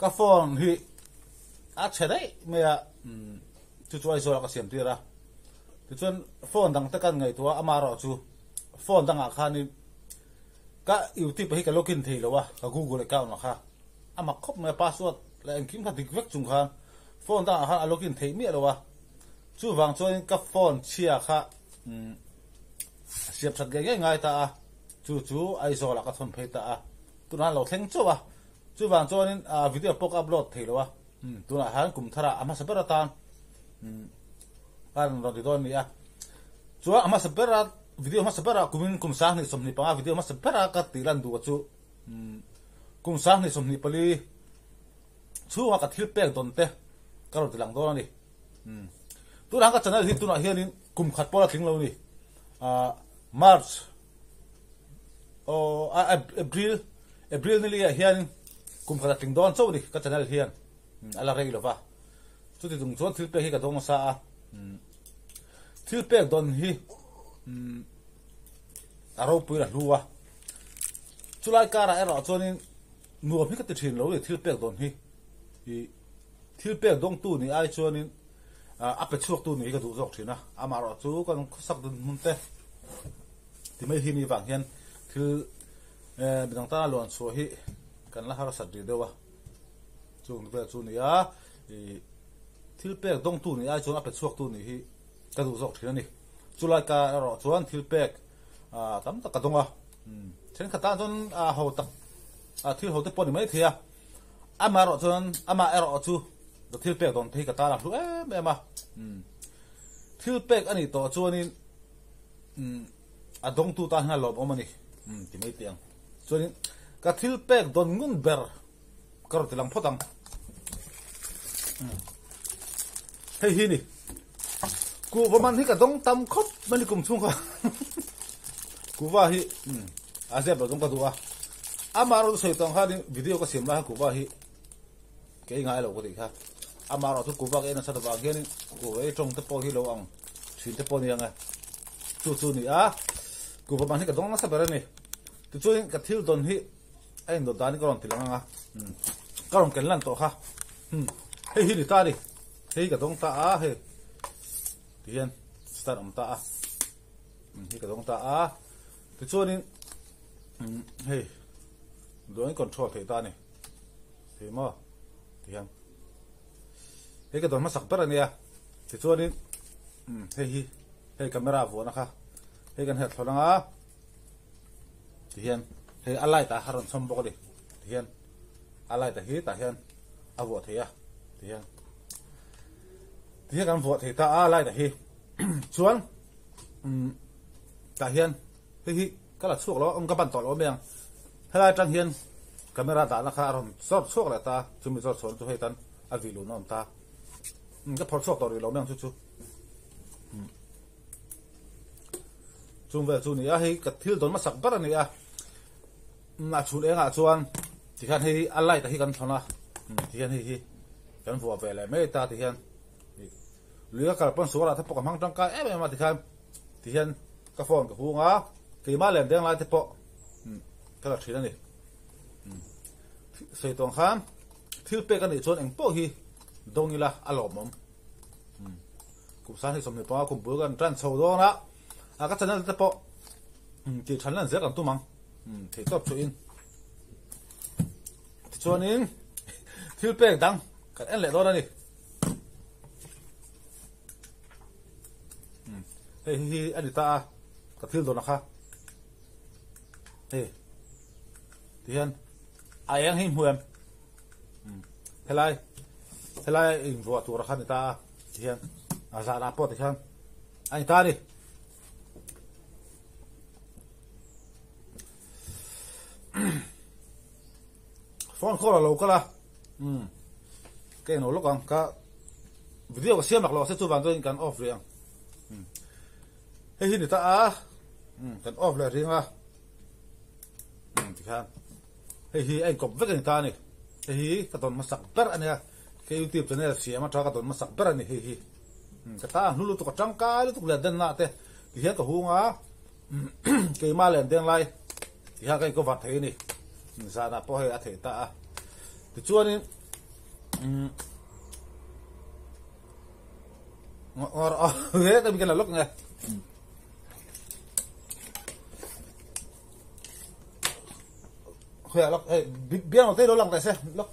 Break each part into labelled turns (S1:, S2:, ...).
S1: Ka phone hi a chhe daih mai a, chu chu Aizawl ah ka siam tir a. Tichuan phone dang te kan ngaihtuah a, amaherawh chu phone dangah khanin ka youtube hi ka login thei lo a, ka google account ah kha a mak khawp mai a, password leh engkim kha dik vek chung khan phone dangah khan a login theih miah lo a. Chuvang chuanin ka phone chhia kha siam that ngei ngei ngai ta a, chu chu Aizawl ah ka thawn phei ta a, tunah an lo thleng chauh a. Chuvang chuanin video pawh ka upload thei lo a, tunah hian kum tharah a hmasa ber atan ka rawn rawn ti dawn a ni a. Chuan a hmasa bera video hmasa bera kumin kum 2025 video hmasa bera ka tih lan duh chu kum 2024 chhunga ka thil pek dawn te ka rawn ti lang dawn a ni. Tunah ka channel hi tunah hianin kum khat pawh la tling lo a ni. March Aw April April ni liah hian kum khat a tling dawn chauh a ni ka channel hian a la rei lova chuti chung chuan thil pek hi ka dawng nasa a thil pek dawn hi a ropui a hlu a chulai karah erawh chuanin nuam hi ka ti thin lo a ni thil pek dawn hi thil pek dawngtu ni ai chuanin a pe chhuaktu ni hi ka duh zawk thin a amaherawh chu kan khawsak dun hmun te Ti mai hi ni vang hian thil midang tana luan chhuah hi kan la harsat rih deuh a, chung vel chu ni a, ih thil pek dawngtu nih ai chuan a pe chhuaktu nih hi ka duh zawk thin a ni. Chulai ka erawh chuan thil pek tam tak ka dawng a, thenkhat tan chuan a ho tak thil ho te pawh ni mai thei a, amah erawh chuan amah erawh chu thil pek dawn te hi ka tan a hlu em em a, thil pek a nih tawh chuanin Umm a dawngtu tan hian a lawmawm a ni umm ti mai teh ang. Chuanin ka thil pek dawn ngun ber ka rawn ti lang phawt ang. Umm hei hi ni kuhva man hi ka dawng tam khawp mai ni kum chhung kha kuhva hi umm a zep lo dawng ka duh a amah rawn sawi tawng khanin video ka siam lai khan kuhva hi Kei ngai lo ka tih kha. Amaherawh chu kuhva ka en nasa avang hianin kuhva ei tawng te pawh hi lo ang thin te pawh a ni ang e. Chu chu a ni a, kuhva man hi ka dawng nasa ber a ni. Tichuanin ka thil dawn hi a indawt danin ka rawn ti lang ang a, ka rawn ken lan tawh kha. Hei hi ni ta a ni, hei hi ka dawng ta a, hei tihian stand awm ta a, hei ka dawng ta a. Tichuanin hei dawngin control theih ta a ni. Thei maw? Tihian hei ka dawn hmasak ber a nia tichuanin hei hi hei camera vuahna kha hei kan herh thlawn anga tihian hei a light ah a rawn chhawm bawk a ni tihian a light a hi tah hian a vuah thei a tihian tihian kan vuah thei ta a light a hi chuan tah hian Hei hi ka la chhuak lo a, awm ka ban tawh lo mai ang. Helai atang hian camera dahna kha a rawn zawr chhuak leh ta, chumi zawr chhuahna chu hei tan a vih luhna a awm ta. Umm ka phawrh chhuak tawh rih lo mai ang chu chu. Umm chung vel chu a ni a, hei ka thil dawn hmasak ber a ni a. Umm a chhun engah chuan tikhian hei hi a light a hi kan thlawn a, umm tikhian hei hi kan vuah ve leh mai ta tikhian lui ka kal pawn suarah te pawh ka hmang tangkai em em a tikhian. Tihian ka phone ka hung a, keimah lem deng lai te pawh ka la thin a ni. Sawi tawng khan thil pek a nih chuan eng pawh hi dawng ila a lawmawm. Kum 2025 kum bul kan tan chho dawn a, a ka channel te pawh tih than lan zel kan tum ang thei tawp chu in. Tichuanin thil pek dang kan en leh dawn a ni. Hei hi hi a ni ta a, ka thil dawn a kha. Hei tihian a eng hi hmu em? Helai helai invuah tur a kha ni ta a, tihian a zanah pawh tikhian a ni ta a ni. Phone call a lo kal a. Umm ka englo lawk ang ka video ka siam lak lo se chuvang chuan kan off rih ang umm hei hi ni ta a umm kan off leh ring a umm tikhan hei hi a inkawp vek a ni ta a ni hei hi ka dawn hmasak ber a nia ka youtube channel siam atanga ka dawn hmasak ber a ni hei hi umm ka ta hnu lutuk a tangkai lutuk leh denna te tihian ka hung a keimah leh an deng lai Tihian ka incover thei a ni. Zanah pawh hei a theih ta a. Tichuanin Ngawr a he ta mi kan la lawk nge. Khuya lawk hei biang lo te lo lang teh se lawk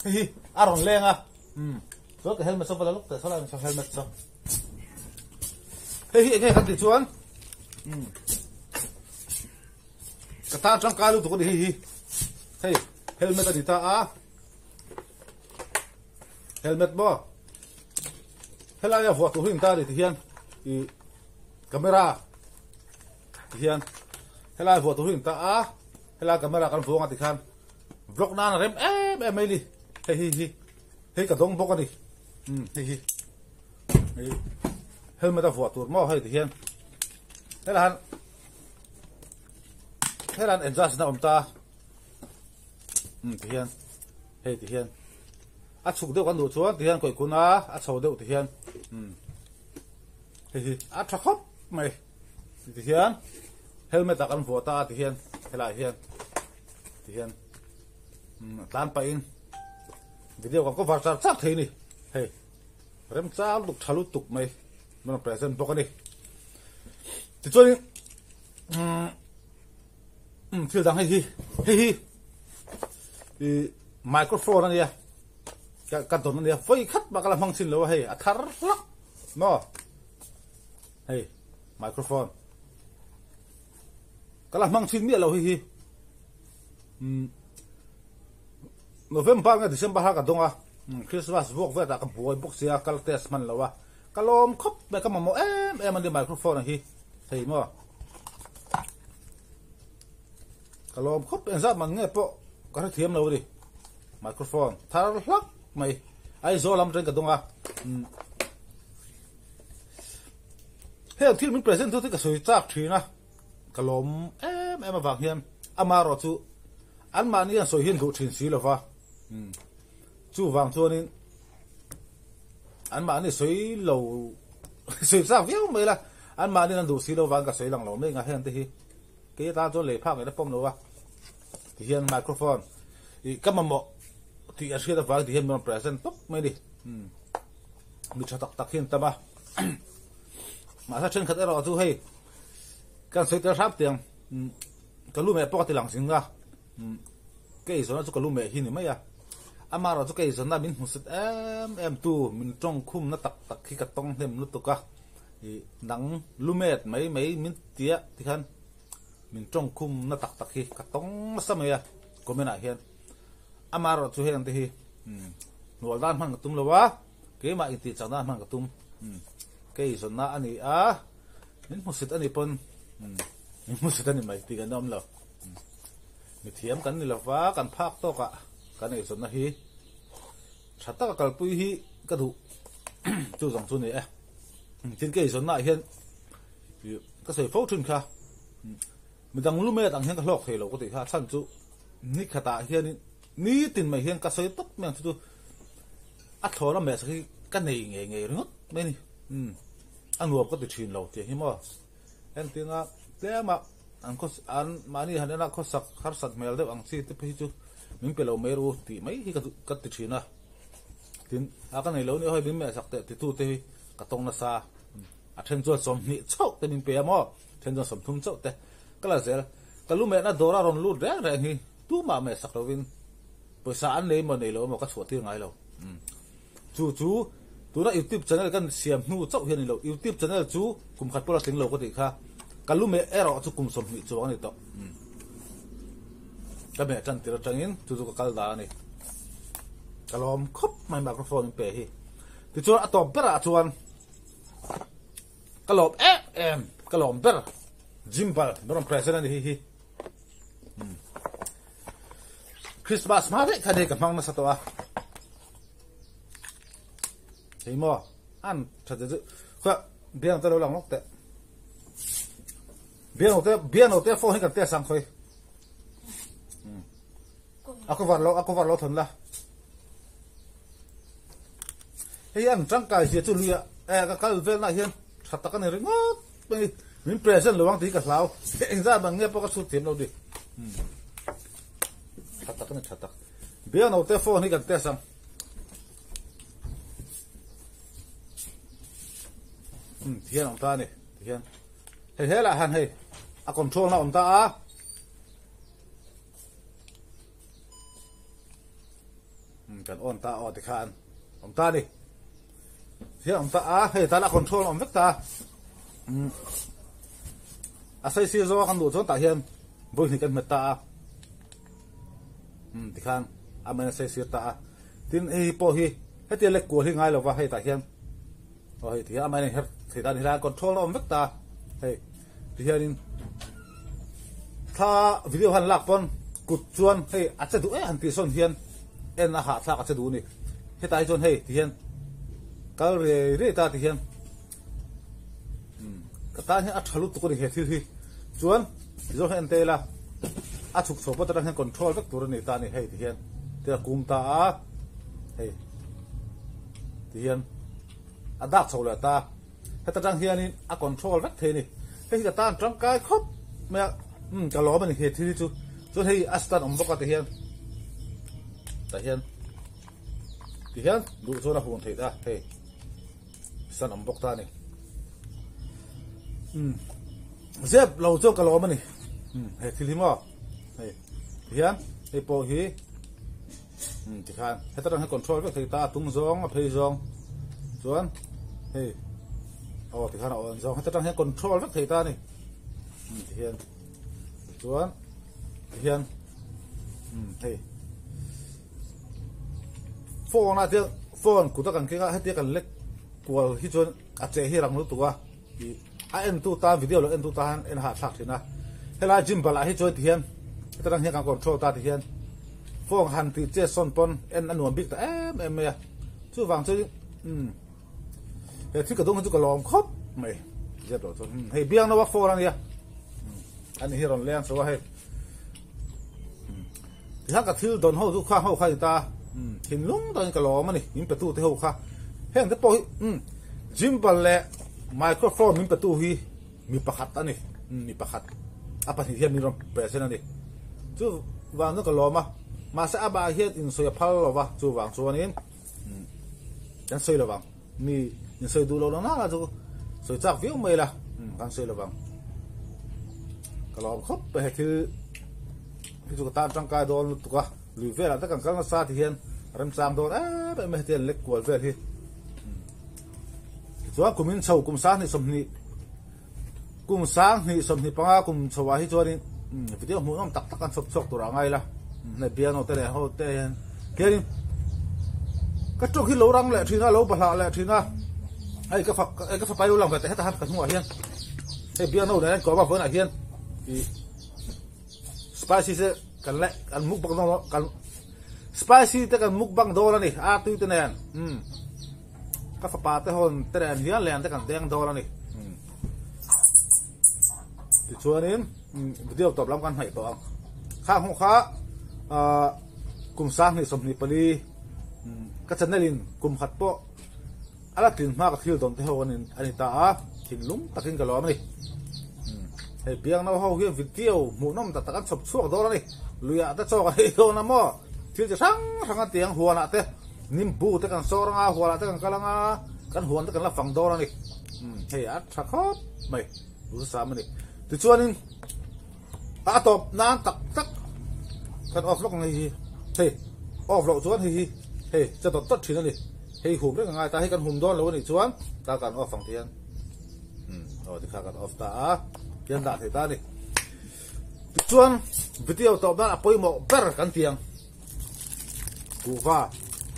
S1: hei hi a rawn leng a chuan ka helmet saw va la lawk teh saw lai saw helmet saw hei hi enge kan tih chuan ka tan tangkai lutuk a ni hei hi hei helmet a ni ta a helmet maw helaia vuah tur hi in ta a ni ti hian ih camera ti hian helai vuah tur hi in ta a helai camera kan vuang a ti khan vlog nan a rem em em mai ni hei hi hi hei ka dawng bawk a ni um hei hi hei helmet a vuah tur maw hei ti hian helai han helai han adjust na awm ta um ti hian hei ti hian a chhuk deuh kan duh chuan ti hian kawih kun a a chho deuh ti hian um hei hi a tha khawp mai ti hian helmet ah kan vuah ta a ti hian helai hian ti hian um tlan pah in video kan cover char char thei ni hei remchang lutuk tha lutuk mai min rawn present bawk a ni tichuanin um um thil dang hei hi hei hi ih microphone a nia ka ka dawn a nia vawi khat mah ka la hmang chin lo a hei a thar hlak maw hei microphone ka la hmang chin miah lo hei hi um November nge December kha ka dawng a Christmas vuak vet ah ka buai bawk sia ka la test hman lo a ka lawm khawp mai ka mamawh em em a ni microphone hi hei maw ka lawm khawp engzat man nge pawh ka hrethiam lo a ni microphone thar hlak mai Aizawl lam atangin ka dawng a heng thil min present tu te ka sawi chak thin a ka lawm em em avang hian amaherawh chu anmahni an sawi hian duh thin si lova chuvang chuanin anmahni sawi lo sawi chak viau mai la anmahni an duh si lo vang ka sawi lang lo mai nga heng te hi kei atan chuan lei phak ngaihna pawm lo a tihian microphone ih ka mamawh tih a hriat avang tihian min rawn present tawp mai a ni mi tha tak tak hi an tam a mahse thenkhat erawh chu hei kan sawi tel hrap tiang ka lu meh pawh ka ti lang zing a ka eizawnna chu ka lu meh hi ni mai a amaherawh chu ka eizawnna min hmusit em em tu min tawngkhum na tak tak hi ka tawng hnem lutuk a ih nang lu met mai mai min tia tikhan min tawngkhum na tak tak hi ka tawng nasa mai a comment ah hian amaherawh chu heng te hi hnual dan hman ka tum lo a keimah intih chak dan hman ka tum ka eizawnna a ni a min hmusit a nih pawn min hmusit a ni mai tih kan awm lo mithiam kan ni lova kan phak tawkah kan eizawnna hi tha taka kalpui hi ka duh chu zawng chu ni e tin ka eizawnna ah hian ka sawi fo thin kha midang lumet ang hian ka hlawk thei lo ka tih kha a chhan chu ni khatah hianin nitin mai hian ka sawi tawp mai ang chu chu a thlawna meh sak hi ka nei ngei ngei ringawt mai a ni a nuam ka ti thin lo tih hi maw entinga tlema an khaw an mahni han ena khawsak harsat hmel deuh ang chi te phei chu min pe lo mai ru tih mai hi ka duh ka ti thin a tin a ka nei lo nia hawi min meh sak teh titu te hi ka tawng nasa a then chuan 20 chauh te min pe a maw then chuan 30 chauh te ka la zel ka lu mehna dawra rawn lut reng reng hi tumah meh sak lovin pawisa an nei emaw nei lo emaw ka chhuah tir ngai lo Chu chu tuna YouTube channel kan siam hnu chauh hi a ni lo. YouTube channel chu kum khat pawh la tling lo ka tih kha. Ka lu meh erawh chu kum 20 chuang a ni tawh. Ka meh tan tir atangin chu chu ka kal dan a ni. Ka lawm khawp mai microphone in pe hi. Tichuan a tawp berah chuan ka lawm em em ka lawm ber gimbal min rawn present a ni hi hi. Christmas hma daih khan hei ka hmang nasa tawh a. Hei maw an tha te chu kha biang te lo lang lawk teh. Biang te biang te phone hi kan test ang khawi. A cover lo a cover lo thon la. Hei an tangkai zia chu luia eh ka kal vel na hian tha tak ani ringawt mai min present lo ang tih ka hlau engzat man nge pawh ka chhut thiam lo ni. Tha tak ani tha tak. Biang no te phone hi kan test ang. Tihian a awm ta a ni. Tihian hei helah hian hei a control na a awm ta a. Kan on ta aw tikhan awm ta a ni. Tihian awm ta a, hei tana control a awm vek ta a. A saisir zawng a kan duh chuan tah hian vawi hnih kan hmet ta a. Tikhan a main a saisir ta a. Tin hei pawh hi hetia lek kual hi ngai lova hei tah hian aw hei tihian a main a inher thei ta a ni helai control a awm vek ta a. Hei tihianin thla video han lak pawn kut chuan hei a che duh em han tih sawn hian en a hahthlak a che duh a ni. Hetah hi chuan hei tihian kal riai riai ta tihian. Ka tan hian a tha lutuk a ni he thil hi. Chuan tichuan hian en te ila a chhuk chho pawt atang hian control vek tur a ni ta a ni hei ti hian te a kum ta a hei ti hian a dak chho leh ta heta tang hianin a control vek thei a ni. Hei hi ka tan tangkai khawp mai a umm ka lawm a ni he thil hi chu. Chuan hei a stand awm bawk a ti hian tah hian ti hian duh chuan a hun theih ta hei. San awm bawk ta a ni. Umm zep lo chuan ka lawm a ni. Umm he thil hi maw hei tihian hei pawh hi umm tikhan heta tang hian control vek thei ta a tung zawng a phei zawng chuan hei aw tikhan a awn zawng heta tang hian control vek thei ta a ni. Umm tihian chuan tihian umm hei. Phone ah chuan phone kut a kan keng a hetia kan lek kual hi chuan a che hi rang lutuk a ih a en tu tan video lo en tu tan en hahthlak thin a helai gym bal ah hi chuan tihian heta tang hian kan control ta tihian phone han tih che sawn pawn en a nuam bik ta em em mai a chuvang chuan umm he thil ka dawng hi chu ka lawm khawp mai zep loh chuan hei biang no a phone a nia ani hi rawn leng chho a hei. Tihian ka thil dawn ho chu khang ho kha a ni ta a, thinlung takin ka lawm a ni, min petu te ho kha. Heng te pawh hi gimbal leh microphone min petu hi mi pakhat a ni, mi pakhat a pahnih hian min rawn present a ni. Chuvang chuan ka lawm a, mahse amah hian insawi a phal lo va, chuvang chuanin kan sawi lo vang. Mi in sawi duh loh na na chu sawi chak viau mai la kan sawi lovang ka lawm khawp mai he thil hi chu ka tan tangkai dawn lutuk a lui velah te kan kal nasa ti hian remchang dawn em em mai hetiang lek kual vel hi tichuan kumin chho kum sanghnih sawmhnih Kum 2025 kum chhoah hi chuanin video hmuhnawm tak tak an chhawp chhuak tur a ngai la. Hei piano te leh ho te hian khianin ka truck hi lo rang leh thin a, lo bahlah leh thin a. Hei ka fak hei ka fapai lo lang ve teh hetah han ka hnungah hian hei piano nen an kawm a vawiinah hian ih spicy te kan leh kan mukbang dawn kan spicy te kan mukbang dawn a ni a tui te nen umm. Ka fapa te hawn te nen hian len te kan deng dawn a ni. Tichuanin video tawp lam kan hnaih tawh ang. Kha hmuh kha kum 2024 ka channel in kum khat pawh a la tlin hma ka thil dawn te ho a ni ta a, thinlung takin ka lawm a ni. Hei biangno ho hian video hmuhnawm tak tak an chhawp chhuak dawn a ni. Luiah te chaw kan ei dawn a maw? Thil chi hrang hrang a tiang huanah te. Nimbu te kan sawr anga, hualah te kan kal anga, kan huan te kan la fang dawn a ni. Umm hei a tha khawp mai, duhthusam a ni. Tichuanin a tawp nan tak tak kan off lawk ang hei hi, hei off loh chuan hei hi hei che dawt dawt thin a ni. Hei hum reng a ngai ta, hei kan hum dawn lo a nih chuan ta kan off ang tihian umm aw tikha kan off ta a, tihian dah thei ta a ni. Tichuan video tawp nan a pawimawh ber kan ti ang. Kuhva,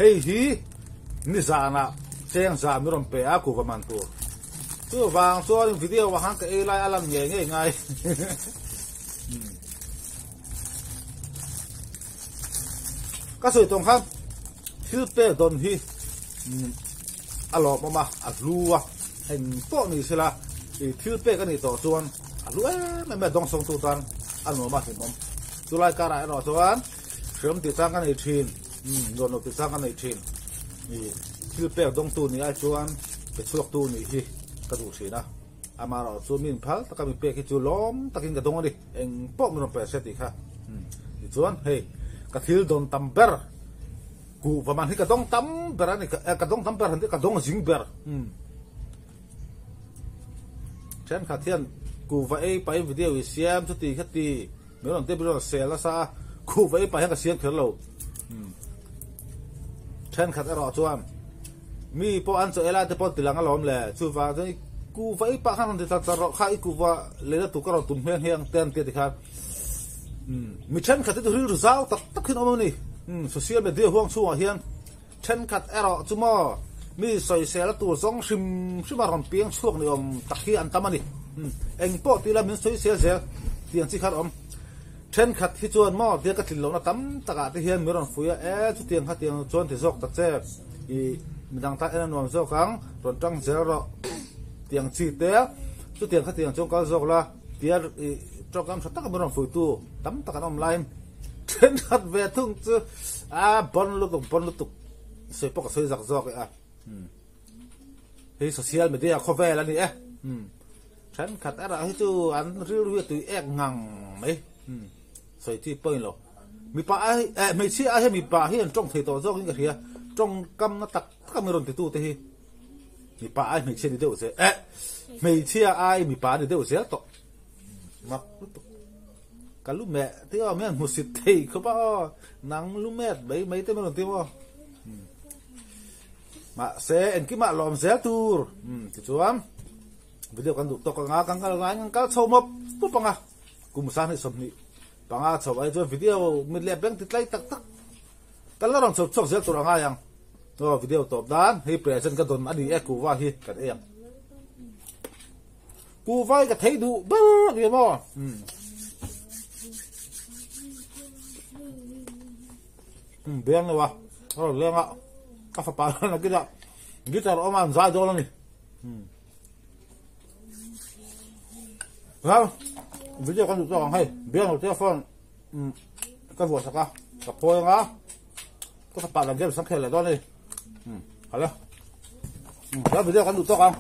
S1: hei hi nizanah cheng zan min rawn pe a kuhva man tur. Chuvang chuan video ah khan ka ei lai a lan ngei ngei ngai. Ka sawi tawng khan thil pek dawn hi a lawmawm a, a hlu a, eng pawh ni sela thil pek a nih tawh chuan a hlu em em a, dawngsawngtu tan a nuam a hlimawm. Chulai karah erawh chuan hriam tih chang ka nei thin, umm nuam lo tih chang ka nei thin. Ih thil pek dawngtu nih ai chuan pe chhuaktu nih hi ka duh thin a. Amaherawh chu min phal taka mi pek hi chu lawm takin ka dawng a ni. Eng pawh min rawn pe se tih kha. Umm tichuan hei ka thil dawn tam ber kuhva man hi ka dawng tam ber a ni, ka dawng tam ber han tih ka dawng zing ber. Umm. Thenkhat hian kuhva ei pahin video i siam chuti khati min rawn tep rawn sel nasa a, kuhva ei pah hian ka siam kher lo. Thenkhat erawh chuan mi pawh an chaw ei lai te pawh an ti lang alawm le, chuvang chuan i kuhva ei pah khan rawn ti char char rawh kha i kuhva leina tur ka rawn tum hmel nghe ang te an ti a tikhan mi thenkhat hi chu rilru zau tak tak hian awm a ni. Social media huang chhungah hian Thenkhat erawh chu maw mi sawisel a tur zawng hrim hrim a rawn piang chhuak ni awm tak hi an tam a ni. Eng pawh tila min sawisel zel tih ang chi kha a awm. Thenkhat hi chuan maw tia ka tlin lohna tam takah te hian min rawn fui a, e chutiang kha tiang chuan ti zawk ta che, i midang tan en a nuam zawk ang, rawn tang zel rawh tih ang chi te, chutiang kha tiang chuan kal zawk la tia i tawngkam tha taka min rawn fuitu tam tak an awm laiin, Thenkhat ve thung chu a bon lutuk bon lutuk sawi pawh ka sawi zak zawk e a hei social media khawvel a ni e thenkhat erawh hi chu an rilru hi a tui ek ngang mai sawi chi pawh a ni lo mipa ai eh hmeichhia ai hian mipa hi an tawng thei tawh zawk in ka hria tawngkam na tak tak a mi rawn titu te hi mipa ai hmeichhia ni deuh zel eh hmeichhia ai mipa ni deuh zel tawh mak lutuk. Ka lu meh tih aw mian hmusit thei khawp a aw nang lu met mai mai te maw tih maw mahse engkimah lawm zel tur tichuan video kan duh tawk anga kan kal ngai kan kal chho mawp pup anga kum sang hnih 25 chho ai chuan video mit leh beng ti tlai tak tak kan la rawn chho chhuak zel tur angai ang aw video tawp dan hei present ka dawn ani e kuhva hi kan ei ang. Kuhvai ka thei duh ber a ni maw? Um beng lo a, a rawn leng a, ka fapa hian a kila guitar awm a an zai dawn a ni. Um. Well, video kan duh tawk ang hei, beng lo te phone um ka vuah sak a, ka phawi anga ka fapa lam game sang khel leh dawn a ni. Um, halo. Um, video kan duh tawk ang.